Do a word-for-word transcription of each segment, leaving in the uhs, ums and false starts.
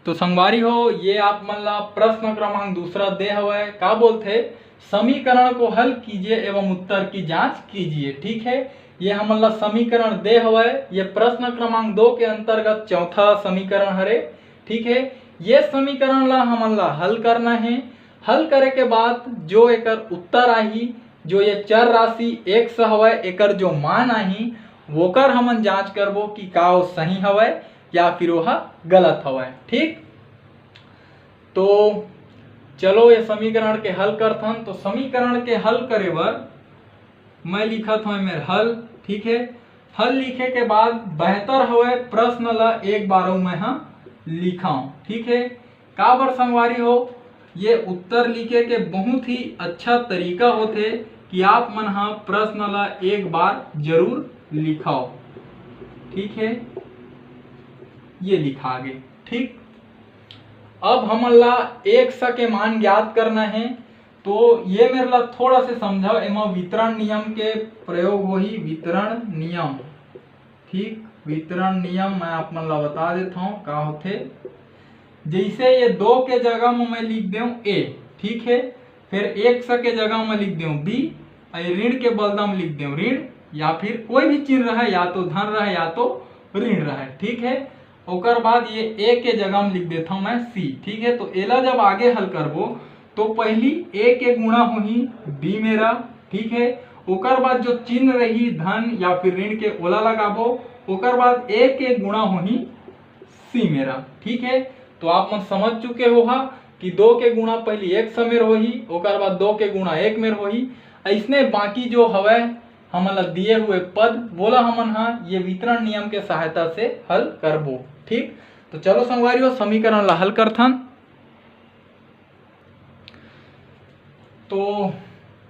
तो संगवारी हो, ये आप मन ला प्रश्न क्रमांक दूसरा दे हवय, का बोलथे, समीकरण को हल कीजिए एवं उत्तर की जांच कीजिए। ठीक है, ये हमन ला समीकरण दे हवय, ये प्रश्न क्रमांक दो के अंतर्गत चौथा समीकरण हरे। ठीक है, ये समीकरण ला हमन ला हल करना है। हल करे के बाद जो एकर उत्तर आही, जो ये चर राशि एक्स हवय, एकर जो मान आही, वोकर हमन जांच करबो कि का वो सही हवय या फिर ओहा गलत हवय। ठीक, तो चलो ये समीकरण के हल करथन। तो समीकरण के हल करे बर मैं लिखत हूँ मेर हल। ठीक है, हल लिखे के बाद बेहतर हवय प्रश्न ला एक बार मैं हा लिखाऊं। ठीक है, काबर संगवारी हो, ये उत्तर लिखे के बहुत ही अच्छा तरीका होथे कि आप मन हा प्रश्न ला एक बार जरूर लिखाओ। ठीक है, ये लिखा गे। ठीक, अब हमन ला एक्स के मान ज्ञात करना है। तो ये मेरे ला थोड़ा से समझाओ, एमा वितरण नियम के प्रयोग होही। वितरण नियम, ठीक, वितरण नियम मैं आप मन ला बता देता हूँ का होथे। जैसे ये दो के जगह में मैं लिख देव ए, ठीक है, फिर एक्स के जगह में लिख देव बी, और ये ऋण के बदला में लिख देव ऋण, या फिर कोई भी चिन्ह रहे, या तो धन रहे या तो ऋण रहे। ठीक है, ओकर बाद ये ए के जगह में लिख देता हूँ मैं सी। ठीक है, तो एला जब आगे हल करबो तो पहली ए के गुणा होही बी मेरा। ठीक है, ओकर बाद जो चिन्ह रही धन या फिर ऋण के, ओला लगाबो, ओकर बाद ए के गुणा होही सी मेरा। ठीक है, तो आप मन समझ चुके हो हा कि दो के गुणा पहली एक्स मेर होही, ओकर बाद दो के गुणा एक मेर होही। ऐसने बाकी जो हवय हमन ला दिए हुए पद, वोला हमन हा ये वितरण नियम के सहायता से हल करबो। ठीक, तो चलो संगवारी हो, समीकरण ला हल करथन। तो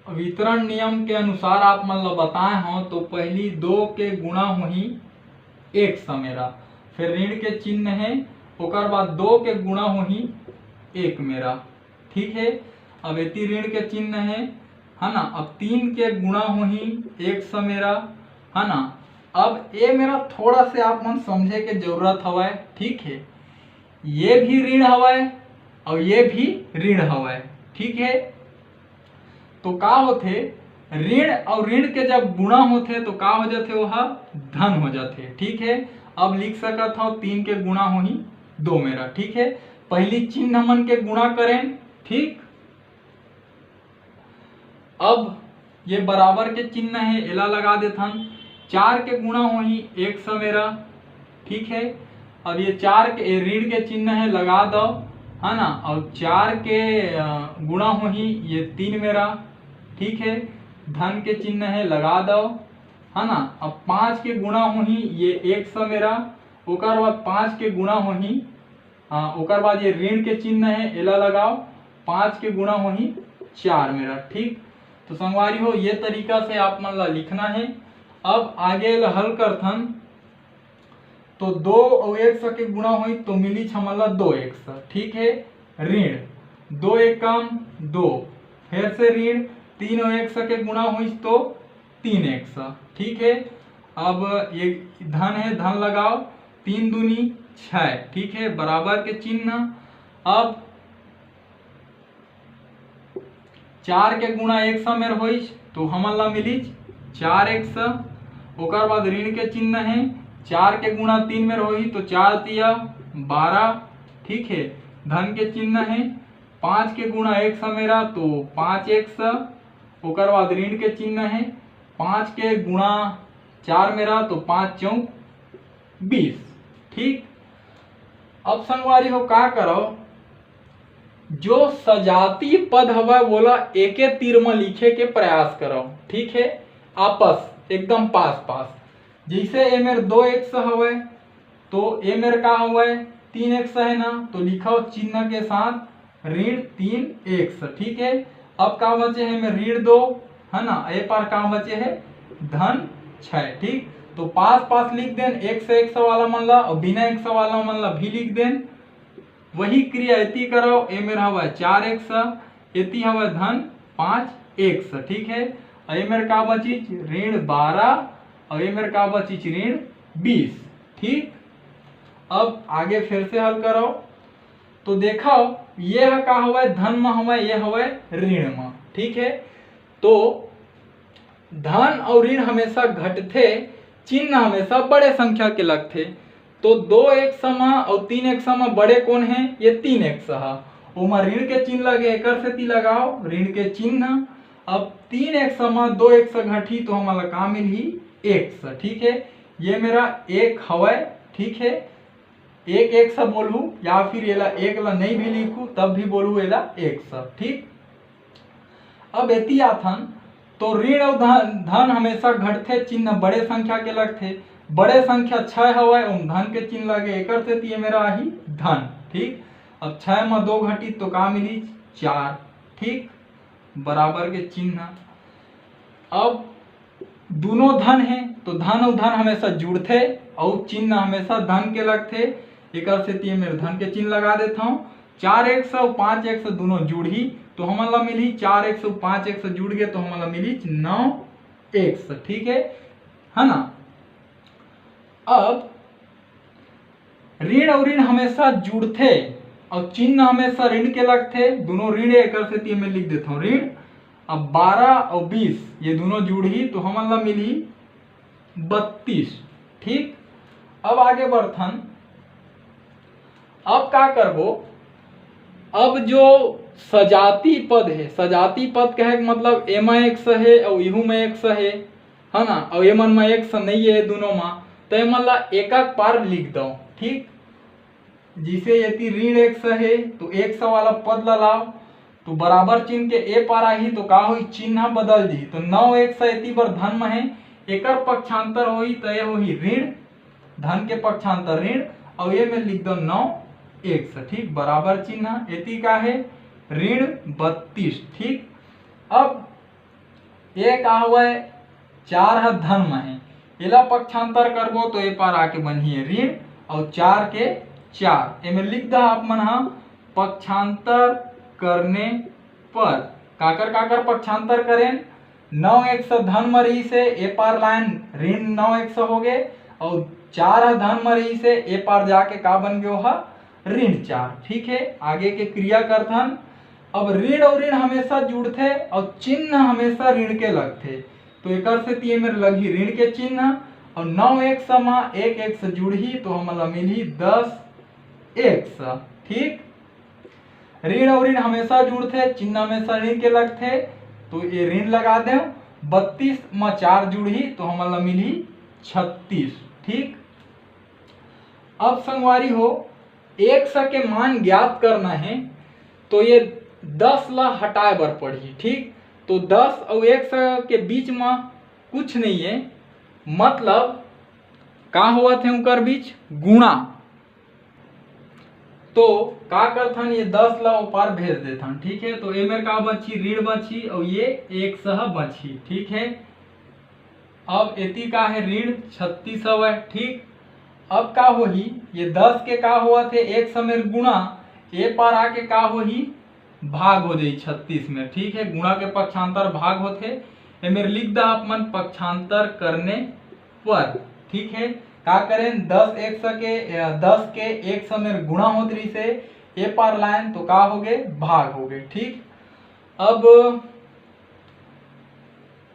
वितरण नियम के अनुसार आप मन ला बताए हों, तो पहली दो के गुणा होही एक्स मेरा, फिर ऋण के चिन्ह है, ओकर बाद दो के गुणा होही एक मेरा। ठीक है, अब एती ऋण के चिन्ह है, है ना। अब तीन के गुणा होही एक्स मेरा, है ना। अब ये मेरा थोड़ा से आप मन समझे के जरूरत हवय। ठीक है, ये भी ऋण हवय और ये भी ऋण हवय। ठीक है, तो का होथे, ऋण और ऋण के जब गुणा होथे तो का हो जाथे, ओहा धन हो जाथे। ठीक है, अब लिख सकत हव तीन के गुणा होही दो मेरा। ठीक है, पहली चिन्ह मन के गुणा करें। ठीक, अब ये बराबर के चिन्ह है, एला लगा देथन। चार के गुणा होही एक्स मेरा। ठीक है, अब ये चार के, ये ऋण के चिन्ह है, लगा दो, है ना। और चार के गुणा होही ये तीन मेरा। ठीक है, धन के चिन्ह है, लगा दो, है ना। अब पाँच के गुणा होही ये एक्स मेरा, ओकर बाद पाँच के गुणा होही, हाँ, ओकर बाद ये ऋण के चिन्ह है, एला लगाओ, पाँच के गुणा होही चार मेरा। ठीक, तो संगवारी हो, ये तरीका से आप मन ला लिखना है। अब आगे ला हल करथन, तो दो और एक्स के गुणा होही तो मिली हमन ला दो एक्स। ठीक है, ऋण दो एकम दो, फिर से ऋण तीन और एक्स के गुणा होही तो तीन एक्स। ठीक है, अब ये धन है, धन लगाओ, तीन दूनी छः। ठीक है, बराबर के चिन्ह। अब चार के गुणा एक्स मेर होइस तो हमन ला मिलिस चार एक्स। ओकर बाद ऋण के चिन्ह है, चार के गुणा तीन मेर होही तो चार तिया बारह। ठीक है, धन के चिन्ह है, पाँच के गुणा एक्स मेरा तो पाँच एक्स। ओकर बाद ऋण के चिन्ह है, पाँच के गुणा चार मेरा तो पाँच चौक बीस। ठीक, अब संगवारी हो का करव, जो सजातीय पद हवय वोला एके तीर म लिखे के प्रयास करव। ठीक है, आपस एकदम पास पास। जैसे ए मेर दो एक्स हवय तो ए मेर का हवय, तीन एक्स है ना, तो लिखव चिन्ह के साथ ऋण तीन एक्स। ठीक है, अब का बचे है, ए मेर ऋण दो है ना, ए पार का बचे है, धन छः। ठीक, तो पास पास लिख देन, एक्स एक्स वाला मन ला और बिना एक्स वाला मन ला भी लिख देन। वही क्रिया एती करव, ए मेर हवय चार एक्स, एती हवय धन पाँच एक्स। ठीक है, और ए मेर का बचिच, ऋण बारह, और ए मेर का बचिच, ऋण बीस। ठीक, अब आगे फिर से हल करव। तो देखव, ये ह का हवय, धन म हवय, ये हवय ऋण म। ठीक है, तो धन अउ ऋण हमेशा घटथे, चिन्ह हमेशा बड़े संख्या के लगथे। तो दो एक्स म अउ तीन एक्स म बड़े कोन हे? ये तीन एक्स ह। ओमा ऋण के चिन्ह लगे, एकर सेती लगाव ऋण के चिन्ह। अब तीन एक्स म दो एक्स घटही तो हमन ला का मिलही? एक्स। ठीक है, ये मेरा एक हवय। ठीक है, एक एक्स बोलहू या फिर एला एक ला नहीं भी लिखू तब भी बोलहू एला एक्स। ठीक, अब एती आथन तो ऋण अउ धन, धन हमेशा घटथे, चिन्ह बड़े संख्या के लगथे। बड़े संख्या छह हवय, ओम धन के चिन्ह लगे, एकर सेती ये मेरा आही धन। ठीक, अब छह म दो घटी तो का मिली? चार। ठीक, बराबर के चिन्ह। अब दोनों धन हे तो धन अउ धन हमेशा जुड़थे अउ चिन्ह हमेशा धन के लगथे, एकर सेती ये मेर धन के चिन्ह लगा देथव। चार एक्स अउ पाँच एक्स दोनों जुड़ही तो हमन ला मिलही चार एक्स अउ पाँच एक्स जुड़ गे तो हमन ला मिलही नौ एक्स। ठीक है, है ना? अब ऋण अउ ऋण हमेशा जुड़थे अउ चिन्ह हमेशा ऋण के लगथे, दोनों ऋण हे, एकर सेती मैं लिख देथव ऋण। अब बारह अउ बीस ये दोनों जुड़ही तो हमन ला मिलही बत्तीस। ठीक, अब आगे बढ़थन। अब का करबो? अब जो सजाती पद हे, सजाती पद कहे के मतलब एमा एक्स हे अउ इहू में एक्स हे, है ना, अउ एमन में एक्स नहीं है दोनों में, तो एमन ला एक एक पार लिख दो। ठीक, जिसे यदि ऋण एक्स है तो एक्स वाला पद ला लाओ, तो बराबर चिन्ह के ए पार आही तो का होही? चिन्ह बदल जही। तो नौ एक्स एती बर धन में है, एकर पक्षांतर होही तो ये होही ऋण, धन के पक्षांतर ऋण, और ये में लिख दो नौ एक्स। ठीक, बराबर चिन्ह एती का है? ऋण बत्तीस। ठीक, अब ये का हुआ है? चार ह धन में है, एला पक्षांतर करबो तो ए पार आके बनही ऋण, और चार के चार। एमे लिख दा आप मन हा पक्षांतर करने पर काकर काकर पक्षांतर करेन। नौ एक्स धन म रही से ए पार लाइन ऋण नौ एक्स हो गए, और चार ह धन म रही से ए पार जाके का बन गयो ह? ऋण चार। ठीक है, आगे के क्रिया करथन। अब ऋण और ऋण हमेशा जुड़थे और चिन्ह हमेशा ऋण के लगथे, तो एकर सेती एमेर लगही ऋण के चिन्ह। और नौ एक्स म एक एक्स जुड़ही तो हमन ला मिलही दस एक्स। ठीक, ऋण और ऋण हमेशा जुड़थे, चिन्ह हमेशा ऋण के लगथे, तो ये ऋण लगा देव। बत्तीस म चार जुड़ही तो हमन ला मिलही छत्तीस। ठीक, अब संगवारी हो, एक्स के मान ज्ञात करना है, तो ये दस ला हटाए बर पड़ही। ठीक, तो दस और एक्स के बीच में कुछ नहीं है, मतलब का होवत है उनकर बीच? गुणा। तो का करथन, ये दस ला ओपार भेज देथन। ठीक है, तो एमेर का बची? ऋण बची, और ये एक्स ह बची। ठीक है, अब एती का है? ऋण छत्तीस हवय। ठीक, अब का होही? ये दस के का होवत है? एक्स मेर गुणा, ए पार आके का होही? भाग हो जाई छत्तीस में। ठीक है, गुणा के पक्षांतर भाग होथे। एमेर लिख दा आप मन पक्षांतर करने पर। ठीक है, का करें? दस एक्स के, अ, दस के एक्स मेर गुणा होत रही से ए पार लाइन तो का हो गए? भाग हो गए। ठीक, अब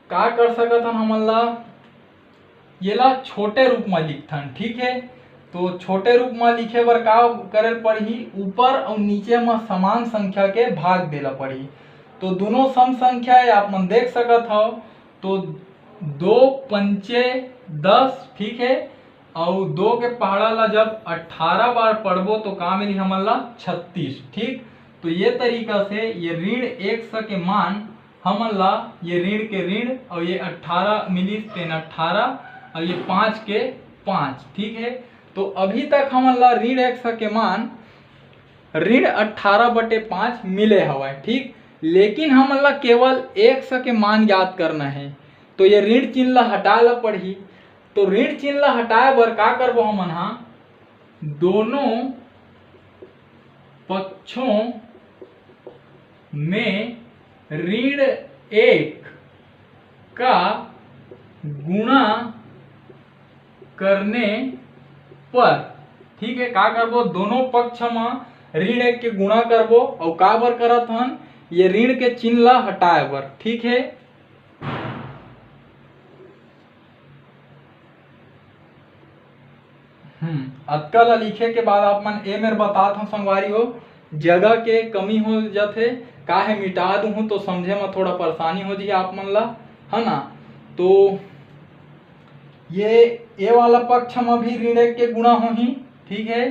का कर सकत हन हमन ला? येला छोटे रूप म लिखथन। ठीक है, तो छोटे रूप म लिखे बर का करे पड़ही? ऊपर और नीचे म समान संख्या के भाग देला पड़ही। तो दोनों सम संख्या है, आप मन देख सकत हव। तो दो पंचे दस। ठीक है, और दो के पहाड़ा ला जब अठारह बार पढ़बो तो का मिली हमन ला? छत्तीस। ठीक, तो ये तरीका से ये ऋण एक्स के मान हमन ला, ये ऋण के ऋण और ये अठारह मिलिस, तेन अठारह और ये पाँच के पाँच। ठीक है, तो अभी तक हमन ला ऋण एक्स के मान, ऋण अठारह बटे पाँच मिले हवय। ठीक, लेकिन हमन ला केवल एक्स के मान ज्ञात करना है, तो ये ऋण चिन्ह ला हटाए ला पड़ही। तो ऋण चिन्ह ला हटाए बर का करबो हमन हा? दोनों पक्षों में ऋण एक का गुणा करने पर, ठीक है, का करबो? दोनों पक्ष म ऋण एक के गुणा करबो। अउ काबर करत हन? ये ऋण के चिन्ह ला हटाए बर, ठीक है। हम्म अतका ला लिखे के बाद आप मन ए मेर बतात हव संगवारी हो, जगह के कमी हो जाथे, काहे मिटा दूहूँ तो समझे म थोड़ा परेशानी हो जाही आप मन ला, है ना। तो ये ए वाला पक्ष म भी ऋण एक के गुणा होही, ठीक है।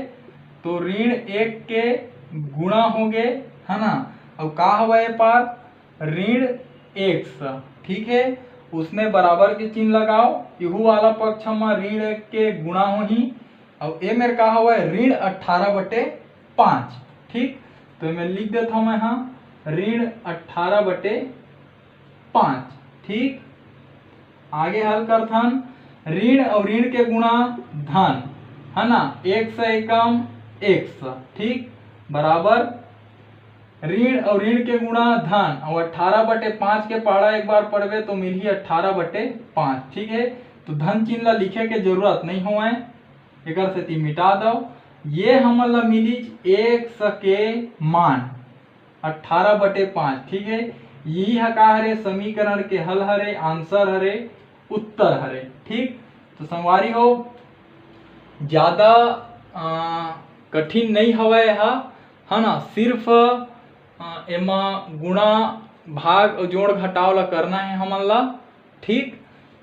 तो ऋण एक के गुणा हो गे, है ना। अउ का हवय ए पार? ऋण एक्स, ठीक है। उसने बराबर के चिन्ह लगाओ, इहू वाला पक्ष म ऋण एक के गुणा होही। अउ ए मेर का हवय? ऋण अट्ठारह बटे पाँच, ठीक। तो मैं लिख देता हूँ मैं, हाँ, ऋण अट्ठारह बटे पाँच, ठीक। आगे हल करथन, ऋण अउ ऋण के गुणा धन, है ना, एक्स एकम एक्स, ठीक, बराबर ऋण अउ ऋण के गुणा धन, अउ अट्ठारह बटे पाँच के पहाड़ा एक बार पढ़बे तो मिलही अट्ठारह बटे पाँच, ठीक है। तो धन चिन्ह ला लिखे के जरूरत नहीं होवय, एकर सेती मिटा दव। ये हमन ला मिलिच एक्स के मान अट्ठारह बटे पाँच, ठीक है। यही ह का हरे? समीकरण के हल हरे, आंसर हरे, उत्तर हरे, ठीक। तो संगवारी हो, ज्यादा, अ, कठिन नहीं हवय ह, है ना। सिर्फ, अ, एमा गुणा, भाग अउ जोड़ घटाव ला करना है हमन ला, ठीक।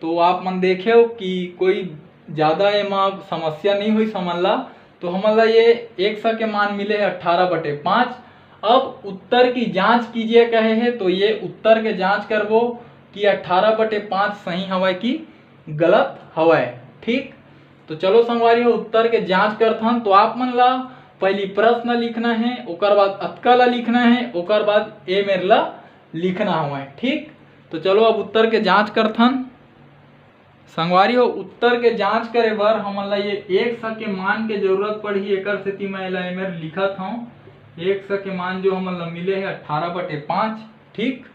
तो आप मन देखेव कि कोई ज्यादा एमा समस्या नहीं होइस हमन ला। तो हमन ला ये एक्स के मान मिले है अट्ठारह बटे पाँच। अब उत्तर की जांच कीजिए कहे है, तो ये उत्तर के जांच करबो कि अट्ठारह बटे पाँच सही हवय कि गलत हवय, ठीक। तो चलो संगवारी हो, उत्तर के जांच करथन। तो आप मन ला पहली प्रश्न लिखना है, ओकर बाद अतका ला लिखना है, ओकर बाद ए मेर ला लिखना हवय, ठीक। तो चलो अब उत्तर के जांच करथन। संगवारी हो, उत्तर के जांच करे बर हमन ला ये एक्स के मान के जरूरत पड़ही, एकर सेती मैं एला ए मेर लिखत हूँ। एक्स के मान जो हमन ला मिले है अट्ठारह बटे पाँच, ठीक।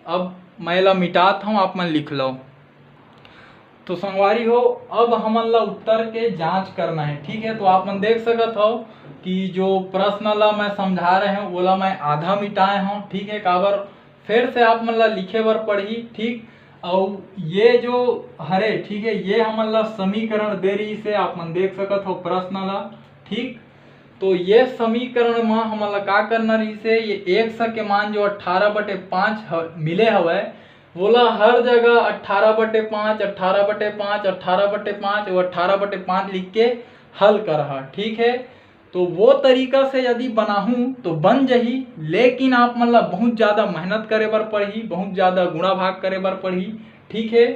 अब मैं एला मिटात हूँ, आप मन लिख लो। तो संगवारी हो, अब हमन ला उत्तर के जांच करना है, ठीक है। तो आप मन देख सकत हव कि जो प्रश्न ला मैं समझा रहे हूँ, ओला मैं आधा मिटाए हूँ, ठीक है। काबर? फिर से आप मन ला लिखे बर पड़ही, ठीक। अउ ये जो हरे, ठीक है, ये हमन ला समीकरण दे रहिस हे, आप मन देख सकत हव प्रश्न ला, ठीक। तो ये समीकरण म हमन ला का करना रहिस हे, ये एक्स के मान जो अट्ठारह बटे पाँच ह-, मिले हवय, वोला हर जगह अट्ठारह बटे पाँच, अट्ठारह बटे पाँच, अट्ठारह बटे पाँच, वो अट्ठारह बटे पाँच लिख के हल करहा, ठीक है। तो वो तरीका से यदि बनाहूँ तो बन जही, लेकिन आप मन ला बहुत ज़्यादा मेहनत करे बर पड़ही, बहुत ज़्यादा गुणा भाग करे बर पड़ही, ठीक है।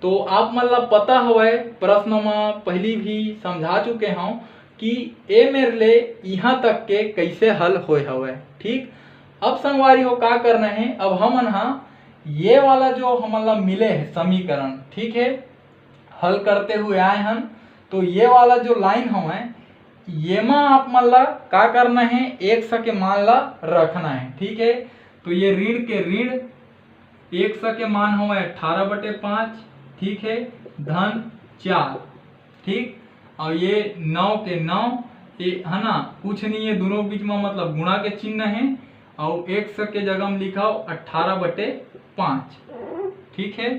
तो आप मन ला पता हवय, प्रश्न म पहली भी समझा चुके हूँ कि ए मेर ले यहाँ तक के कैसे हल होए हवय, ठीक। अब संगवारी हो का करना है, अब हमन हा ये वाला जो हमन ला मिले है समीकरण, ठीक है, हल करते हुए आए हन, तो ये वाला जो लाइन हवय, येमा आप मन ला का करना है, एक्स के मान ला रखना है, ठीक है। तो ये ऋण के ऋण, एक्स के मान हवय अट्ठारह बटे पाँच, ठीक है, धन चार, ठीक, और ये नौ के नौ, ये है ना, कुछ नहीं है, दोनों बीच में मतलब गुणा के चिन्ह है, और एक्स के जगह में लिखाव अट्ठारह बटे पाँच, ठीक है।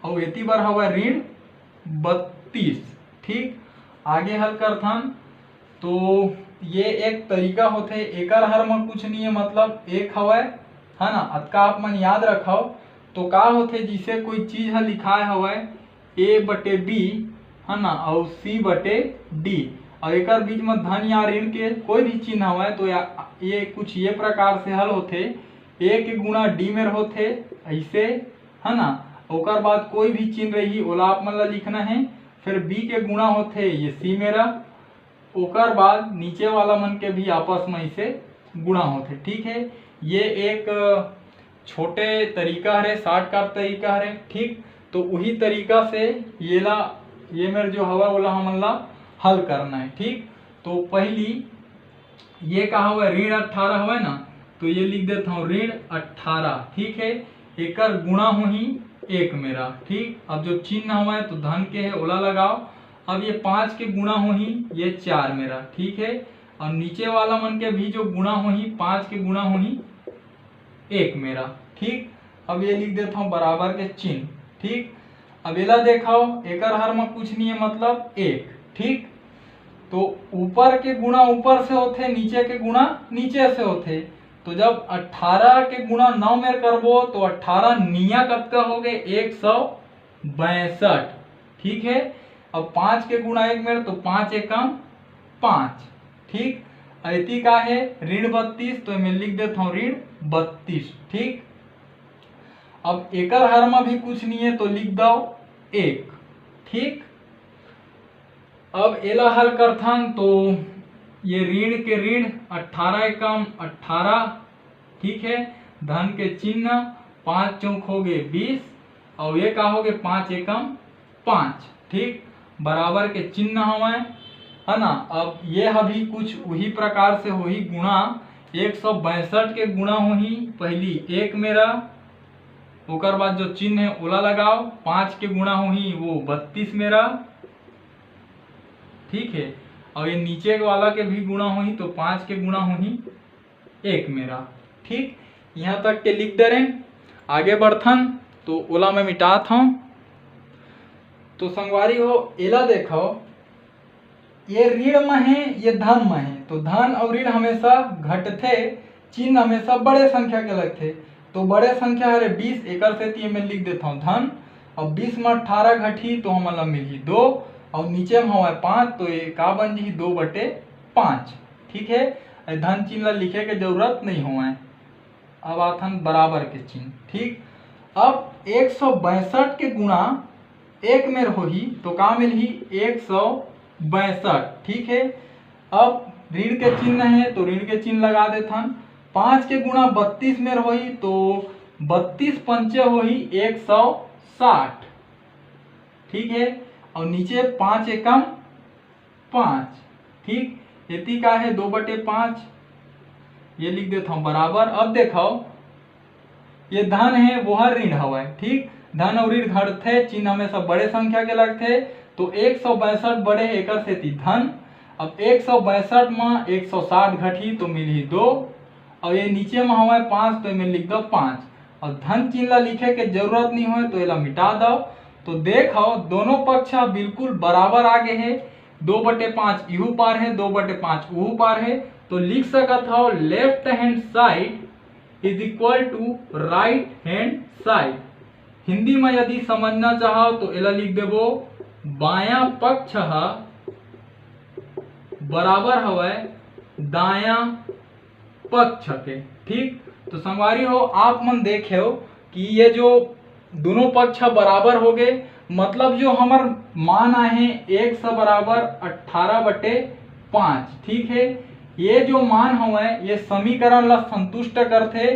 अउ एती बर हवय ऋण बत्तीस। ठीक, आगे हल करथन। तो ये एक तरीका होथे, एकर हर म कुछ नहीं है, मतलब एक हवय, है ना, अतका आप मन याद रखव। तो का होथे, जिसे कोई चीज ह लिखाय हवय ए बटे बी, है ना, अउ सी बटे डी, अउ एकर बीच म धन या ऋण के कोई भी चिन्ह हवय, तो या, ये कुछ ये प्रकार से हल होथे, ए के गुणा डी मेर होथे, ऐसे, है ना। ओकर बाद कोई भी चिन्ह रही, ओला आप मन ला लिखना है। फिर बी के गुणा होथे, ये सी मेरा, ओकर बाद नीचे वाला मन के भी आपस में इसे गुणा होथे। ठीक है, ये एक छोटे तरीका हरे, शॉर्टकट तरीका हरे। ठीक, तो वही तरीका से ये ला, ये मेर जो हवा, ओला हमन ला हल करना है। ठीक, तो पहली ये का हवय, ऋण अट्ठारह हवय ना, तो ये लिख देता हूँ ऋण अट्ठारह। ठीक है, एकर गुणा होही एक मेरा। ठीक, अब जो चिन्ह हवय तो धन के है, ओला लगाओ। अब ये पाँच के गुणा होही ये चार मेरा। ठीक है, और नीचे वाला मन के भी जो गुणा होही, पाँच के गुणा होही एक मेरा। ठीक, अब ये लिख देता हूँ बराबर के चिन्ह। ठीक, अब एला देखो, एकर हर में कुछ नहीं है, मतलब एक। ठीक, तो ऊपर के गुणा ऊपर से होथे, नीचे के गुणा नीचे से होथे। तो जब अट्ठारह के गुणा नौ मेर करबो तो अट्ठारह निया कतका हो गए, एक सौ बैसठ। ठीक है, अब पाँच के गुणा एक मेर तो पाँच एकम पाँच। ठीक, अति का है ऋण बत्तीस, तो मैं लिख देता हूँ ऋण बत्तीस। ठीक, अब एकर हर में भी कुछ नहीं है तो लिख दो एक। ठीक, अब एला हल करथन तो ये ऋण के ऋण, अट्ठारह एकम अट्ठारह। ठीक है, धन के चिन्ह, पाँच चौक हो गए बीस, और ये का हो गए, पाँच एकम पाँच। ठीक, बराबर के चिन्ह हवय, है ना। अब ये ह भी कुछ उही प्रकार से होही, गुणा एक सौ बैसठ के गुणा होही, पहली एक मेरा, ओकर बाद जो चिन्ह है ओला लगाओ, पाँच के गुणा होही वो बत्तीस मेरा। ठीक है, और ये नीचे वाला के भी गुणा होही तो पाँच के गुणा होही एक मेरा। ठीक, यहाँ तक के लिख दे रहे, आगे बढ़थन तो ओला मैं मिटात हूँ। तो संगवारी हो, एला देखो, ये ऋण में है, ये धन में है, तो धन और ऋण हमेशा घटथे, चिन्ह हमेशा बड़े संख्या के लगथे। तो बड़े संख्या हरे बीस, एकर सेती मैं लिख देता हूँ धन, और बीस में अट्ठारह घटही तो हमन ला मिलही दो, और नीचे में हवय पाँच, तो ये का बन जही, दो बटे पाँच। ठीक है, ए धन चिन्ह ला लिखे के जरूरत नहीं होवय। अब आथन बराबर के चिन्ह। ठीक, अब एक सौ बैसठ के गुणा एक मेर होही तो का मिलही, एक सौ बैसठ। ठीक है, अब ऋण के चिन्ह है तो ऋण के चिन्ह लगा देथन। पाँच के गुणा बत्तीस मेर होही तो बत्तीस पंचे होही एक सौ साठ। ठीक है, और नीचे पाँच एकम पाँच। ठीक, एती का है, दो बटे पाँच, ये लिख देता हूँ बराबर। अब देखो, ये धन है, वो हर ऋण हवय। ठीक, धन और ऋण घटथे, चिन्ह हमेशा बड़े संख्या के लगथे, तो एक सौ बैसठ बड़े एकर सेती धन। अब एक सौ बैसठ में एक सौ साठ घटही तो मिलही दो, और ये नीचे में हवय पाँच, तो एमे लिख दो पाँच, और धन चिन्ह ला लिखे के जरूरत नहीं होय तो एला मिटा दो। तो देखो, दोनों पक्ष बिल्कुल बराबर आ गए है, दो बटे पाँच इहू पार है, दो बटे पाँच उहू पार है, तो लिख सकत हो left hand side is equal to right hand side। Hindi में यदि समझना चाहो तो एला लिख देबो, बायां पक्ष ह बराबर हवय दायां पक्ष के। ठीक, तो संगवारी हो, आप मन देखे हो कि ये जो दोनों पक्ष बराबर हो गए, मतलब जो हमर मान आहे x बराबर अट्ठारह बटे पाँच। ठीक है, ये जो मान हवय ये समीकरण ला संतुष्ट करथे,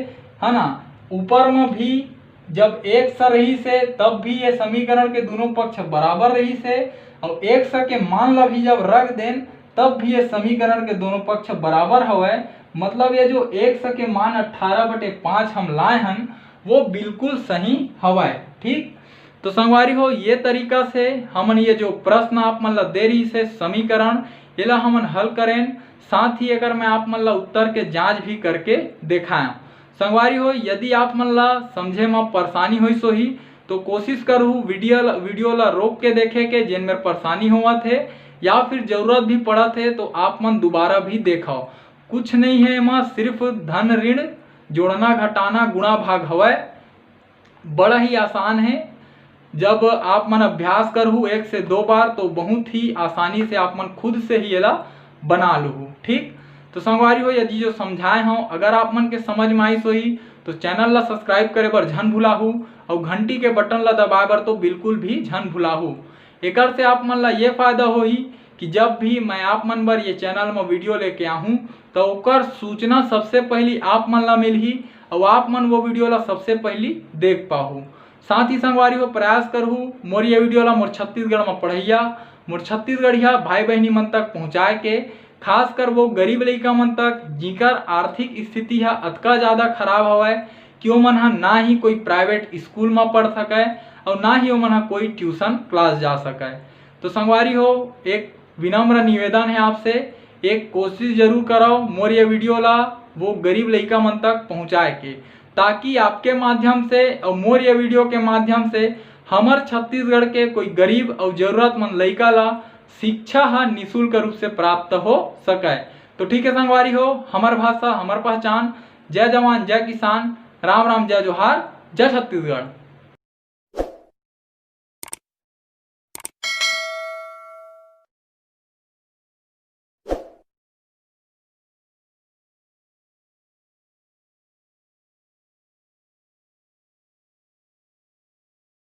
है ना। ऊपर में भी जब x रहिस हे तब भी ये समीकरण के दोनों पक्ष बराबर रहिस हे, और x के मान ला भी जब रख देन तब भी ये समीकरण के दोनों पक्ष बराबर हवय। मतलब ये जो x के मान अट्ठारह बटे पाँच हम लाए हन वो बिल्कुल सही हवय। ठीक, तो संगवारी हो, ये तरीका से हमन ये जो प्रश्न आप मन ला दे रहिस हे समीकरण, एला हमन हल करेन, साथ ही एकर मैं आप मन ला उत्तर के जांच भी करके देखाएं। संगवारी हो, यदि आप मन ला समझे म परेशानी होइस होही तो कोशिश करहू वीडियो ला, वीडियो ला रोक के देखे के, जेन मेर परेशानी होवत हे या फिर जरूरत भी पड़त हे तो आप मन दोबारा भी देखव। कुछ नहीं है एमा, सिर्फ धन ऋण जोड़ना घटाना गुणा भाग हवय। बड़ा ही आसान है। जब आप मन अभ्यास करहू एक से दो बार तो बहुत ही आसानी से आप मन खुद से ही एला बना लूहू। ठीक, तो संगवारी हो, यदि जो समझाए हूँ अगर आप मन के समझ में आइस होही तो चैनल ला सब्सक्राइब करे बर झन भुलाहू और घंटी के बटन ला दबाए बर तो बिल्कुल भी झन भुलाहू। एकर से आप मन ला ये फायदा होही कि जब भी मैं आप मन बर ये चैनल म वीडियो लेके आहूँ तो ओकर सूचना सबसे पहली आप मन ला मिलही और आप मन वो वीडियो ला सबसे पहली देख पाहू। साथ ही संगवारी हो, प्रयास करहू मोर ये वीडियो ला मोर छत्तीसगढ़ म पढ़इया, मोर छत्तीसगढ़िया भाई बहिनी मन तक पहुँचाए के, खासकर वो गरीब लइका मन तक जिकर आर्थिक स्थिति ह अतका ज़्यादा खराब हवय कि ओमन ह ना ही कोई प्राइवेट स्कूल म पढ़ सकय और ना ही ओमन ह कोई ट्यूशन क्लास जा सकय। तो संगवारी हो, एक विनम्र निवेदन है आपसे, एक कोशिश जरूर करव मोर ये वीडियो ला वो गरीब लइका मन तक पहुँचाए के, ताकि आपके माध्यम से और मोर ये वीडियो के माध्यम से हमर छत्तीसगढ़ के कोई गरीब और जरूरतमंद लइका ला शिक्षा ह निशुल्क रूप से प्राप्त हो सके। तो ठीक है संगवारी हो, हमर भाषा हमर पहचान। जय जवान, जय किसान, राम राम, जय जोहार, जय छत्तीसगढ़।